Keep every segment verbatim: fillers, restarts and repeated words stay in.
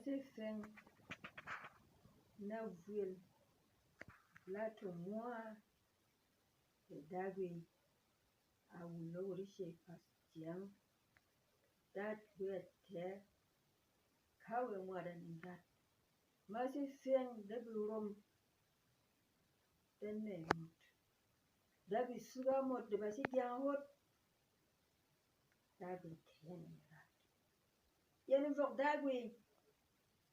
Tê feng na vwel la tɔ̀ mwa de Dagwi a wul o wuri shey pas jeng. Dagwi a tɛ̀ kawɛ mwat a nìngat. Ma sé feng de be rom de nɛy mot, da be suga mot de ba sé gyang hot. Dagwi tɛ̀ yɛn nìngat. Yɛn vɔk Dagwi,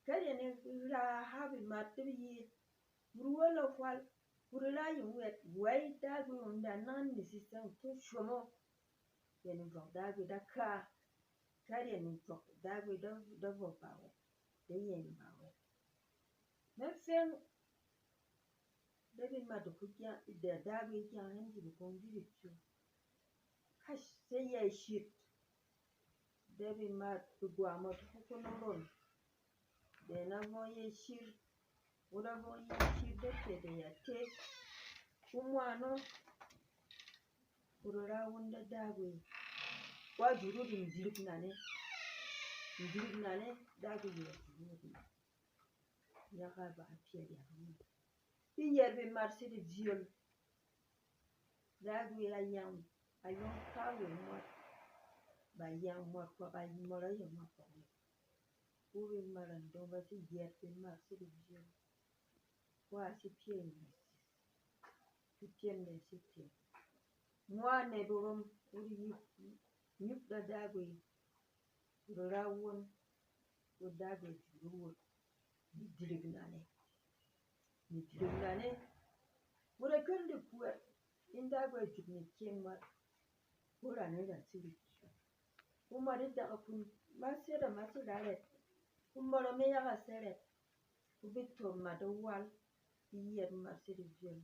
kɛt yɛn ra ha bemat de be yi, wur wɛl o hwal, wur ra ying wɛt, wɛy Dagwi wun da nang ni sisɛng to shomo. Yɛn vɔk Dagwi da ka, kɛt yɛn vɔk Dagwi da, da vɔk ba wɛt, de yɛn ba wɛt. Me feng de bemat de ku gyang, de Dagwi gyang hɛn ji be kong ji de chu. Kash, sé yɛ shit. De bemat begwa mot ko kono ron. De na vɔng ye shir, wuna vɔng ye shir de tɛ̀ de ya tɛ̀. Ku mwano, ku rora wun de Dagwi. Kwa juru de ndirk nane. Ndirk nane, Dagwi ya juru de. Yaga ba a pyɛ ya ru. E yɛr bemat sede vyol. Dagwi a yang, a yong kawɛ mwat. Ba yang mwat kwa ba yi mɔra yɛ mwat kwa wɛ. Ku bemat a ndong ba sé yɛr bemat sede vyol. Kwa sé pyɛ yi. Sé pyɛ mɛ sé pyɛ. Mwa nɛ berom wuri nyup, nyup da Dagwi. Rora won, wo Dagwi juru wot. Ni dirik nane. Ni dirik nane. Wura kön de puwɛt, in Dagwi juk ni kyeng mat. Wura ni ra sirik. Ku mat e daga pun, ma sera ma sera rɛt. Ku mɔrɔ me yaga seret. Ku be to mat e wal, e yɛt mat sede vyol.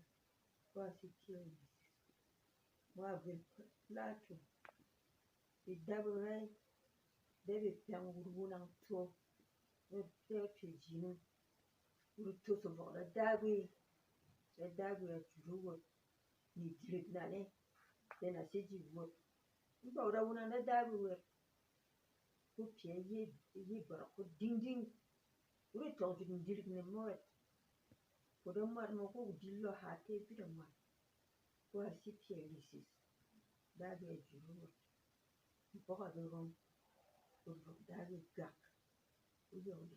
Ku a si kyeng. Mwa vwel Plato. Be dab rey, de be pyɛng wur wunang to, de, de pyɛ jinu. Wur to so vɔk da Dagwi, da Dagwi a juru wot, ni dirik nane, de na sé ji wot. N vɔk da wunang da Dagwi wot, ku pyɛ yi, yi bɔrɔk ko dingding. Wur e tɔng jik n dirik ne mo wet. Ko de mwat mo ko di lɔ ha te bi de mwat. Ko a si pyɛ lisis. Dagwi a juru wot. Mpɔk a be rɔng. Ko vɔk Dagwi gak. Ko yɔng de